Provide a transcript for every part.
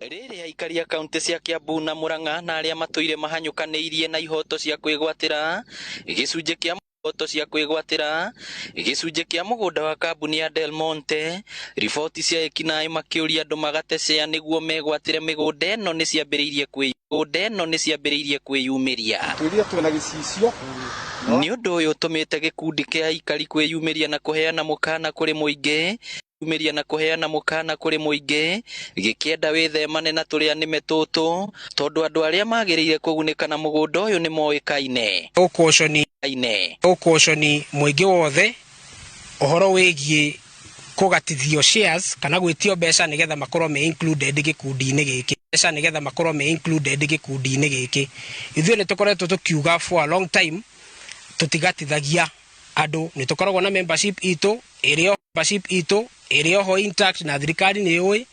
Rĩrĩ aikari a kaunti cia Kiambu na Murang'a na arĩa matũire mahanyũkanĩirie na ihoto cia kwĩgwatĩra gĩcunjĩ kĩa ihoto cia kwĩgwatĩra gĩcunjĩ kĩa mũgũnda wa kambuni ya Del Monte, riboti cia ekinaĩ makĩũria andũ magate cea nĩguo megwatĩre mĩgũnda ĩno nĩ ciambĩrĩirie kwĩ mĩgũnda ĩno nĩ ciambĩrĩirie kwĩyumĩria. Twĩrire twĩna gĩcicio. Nĩ ũndũ ũyũ ũtũmĩte gĩkundi kĩa aikari kwĩyumĩria na kũheana mũkana kũrĩ mũingĩ yumĩria na kũheana mũkana kũrĩ mũingĩ gĩkĩenda wĩthemane na tũrĩa nĩme tũtũ tondũ andũ arĩa magĩrĩire kũgunĩka na mũgũnda ũyũ nĩ moĩkaine. Ũkũconi Ine. Ũkũconi mũingĩ wothe ũhoro wĩgiĩ kũgatithio shares kana gwĩtio mbeca nĩgetha makorwo me included gĩkundi-inĩ gĩkĩ, mbeca nĩgetha makorwo me included gĩkundi-inĩ gĩkĩ. Ithuĩ nĩ tũkoretwo tũkiuga for a long time tũtigatithagia andũ, nĩ tũkoragwo na membership itũ ĩrĩ membership itũ ĩrĩ oho intact na thirikari nĩ yũĩ.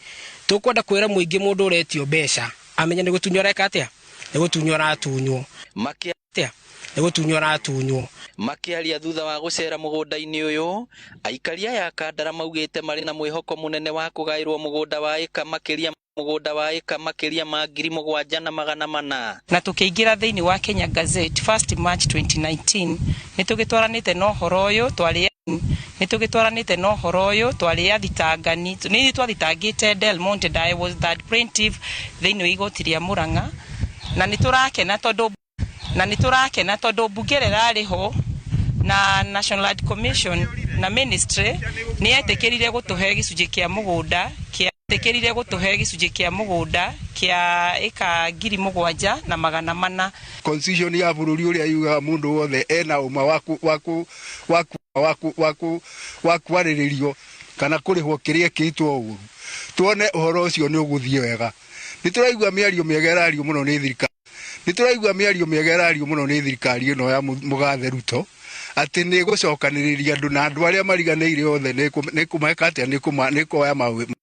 Tũkwenda kwĩra mũingĩ mũndũ ũretio mbeca amenye nĩ gũtunywo areka atĩa, nĩ gũtunywo aratunywo. Makia atĩa, nĩ gũtunywo aratunywo. Makĩaria thutha wa gũcera mũgũnda-inĩ ũyũ, aikari aya a Kandara maugĩte marĩ na mwĩhoko mũnene wa kũgaĩrwo mũgũnda wa ĩka makĩria mũgũnda wa ĩka makĩria ma 7,400. Na tũkĩingĩra thĩinĩ wa Kenya Gazette 1st March 2019, nĩ tũgĩtwaranĩte na ũhoro ũyũ twarĩ nĩ tũgĩtwaranĩte na ũhoro ũyũ twarĩ athitangani, nĩ twathitangĩte Del Monte and I was third plaintiff thĩinĩ wa igoti rĩa Murang'a, na nĩ tũrakena tondũ na nĩ tũrakena tondũ mbunge ĩrĩa ĩrarĩ ho na National Land Commission na ministry nĩ yetĩkĩrire gũtũhe gĩcunjĩ kĩa mũgũnda kĩa yetĩkĩrire gũtũhe gĩcunjĩ kĩa mũgũnda kĩa ĩka 7,400. Constitution ya bũrũri ũrĩa yugaga mũndũ wothe ena ũma wa kwarĩrĩrio kana kũrĩhwo kĩrĩa kĩtwo ũru, tuone ũhoro ũcio nĩ ũgũthiĩ wega. Nĩ tũraigua mĩario mĩega ĩrario mũno nĩ thirikari, nĩ tũraigua mĩario mĩega ĩrario mũno nĩ thirikari ĩno ya mũgathe Ruto atĩ nĩ ĩgũcokanĩrĩria andũ na andũ arĩa mariganĩire othe nĩ kũmeka atĩa, nĩ kuoya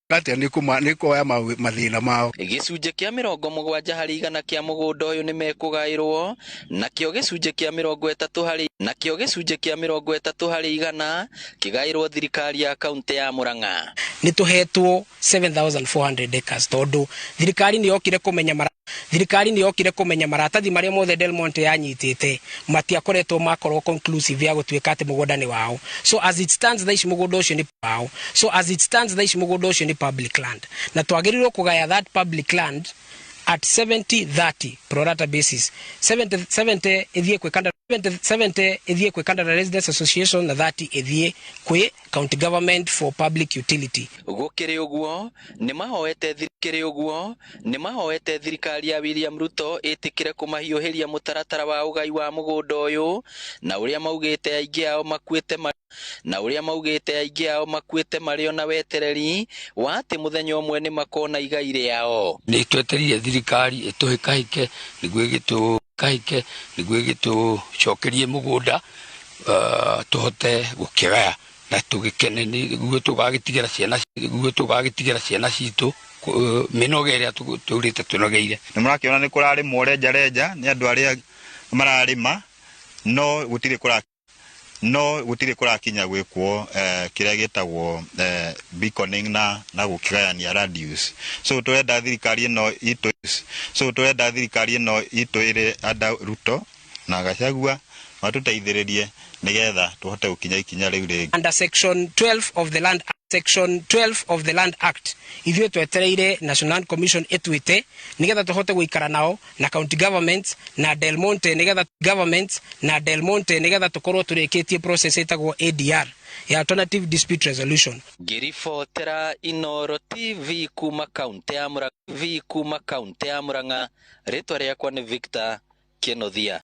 atĩa, nĩ kuoya mathĩna mao. Gĩcunjĩ kĩa 70% kĩa mũgũnda ũyũ nĩ mekũgaĩrwo, nakĩo gĩcunjĩ kĩa 30 harĩ nakĩo gĩcunjĩ kĩa 30% kĩgaĩrwo thirikari ya kaunti ya Murang'a. Nĩ tũhetwo 7400 acres tondũ thirikari nĩ yokire kũmenya mara thirikari nĩ yokire kũmenya maratathi marĩa mothe Del Monte yanyitĩte matiakoretwo makorwo conclusive ya gũtuĩka atĩ mũgũnda nĩ wao. So as it stands thaa ici mũgũnda ũcio nĩ wao. So as it stands thaa ici mũgũnda ũcio nĩ public land na twagĩrĩirwo kũgaya that public land at 70-30 pro rata basis, 70 70 ĩthiĩ kwĩ Kandara, 70 70 ĩthiĩ kwĩ Kandara Residents Association na 30 ĩthiĩ kwĩ county government for public utility. Gũkĩrĩ ũguo nĩ mahoete kĩrĩ ũguo nĩ mahoete thirikari ya William Ruto ĩtĩkĩre kũmahiũhĩria mũtaratara wa ũgai wa mũgũnda ũyũ na ũrĩa maugĩte aingĩ ao makuĩte na ũrĩa maugĩte aingĩ ao makuĩte marĩ ona wetereri wa atĩ mũthenya ũmwe nĩ makona igai rĩao. Nĩ twetereire thirikari ĩtũhĩkahĩke nĩguo ĩgĩtũhĩkahĩke nĩguo ĩgĩtũcokerie mũgũnda, tũhote gũkĩgaya na tũgĩkene nĩguo tũgagĩtigĩra ciana, nĩguo tũgagĩtigĩra ciana citũ mĩnoga ĩrĩa tũrĩte tũnogeire. Nĩ mũrakĩona nĩ kũrarĩmwo renja renja nĩ andũ arĩa mararĩma, no gũtirĩ kũra no gũtirĩ kũrakinya gwĩkwo kĩrĩa gĩtagwo beaconing na gũkĩgayania land use. So tũrenda thirikari ĩno itũ, so tũrenda thirikari ĩno itũ ĩrĩ under Ruto na Gachagua matũteithĩrĩrie nĩgetha tũhote gũkinya ikinya rĩu rĩngĩ. Under section 12 of the Land Section 12 of the Land Act, ithuĩ twetereire National Land Commission ĩtwĩte nĩgetha tũhote gũikara nao na county government na Del Monte, nĩgetha government na Del Monte nĩgetha tũkorwo tũrĩkĩtie process ĩtagwo ADR ya Alternative Dispute Resolution. Ngĩribotera Inoro TV kuma kaunti ya Murang'a, TV kuma kaunti ya Murang'a, rĩtwa rĩakwa nĩ Victor Kenothia.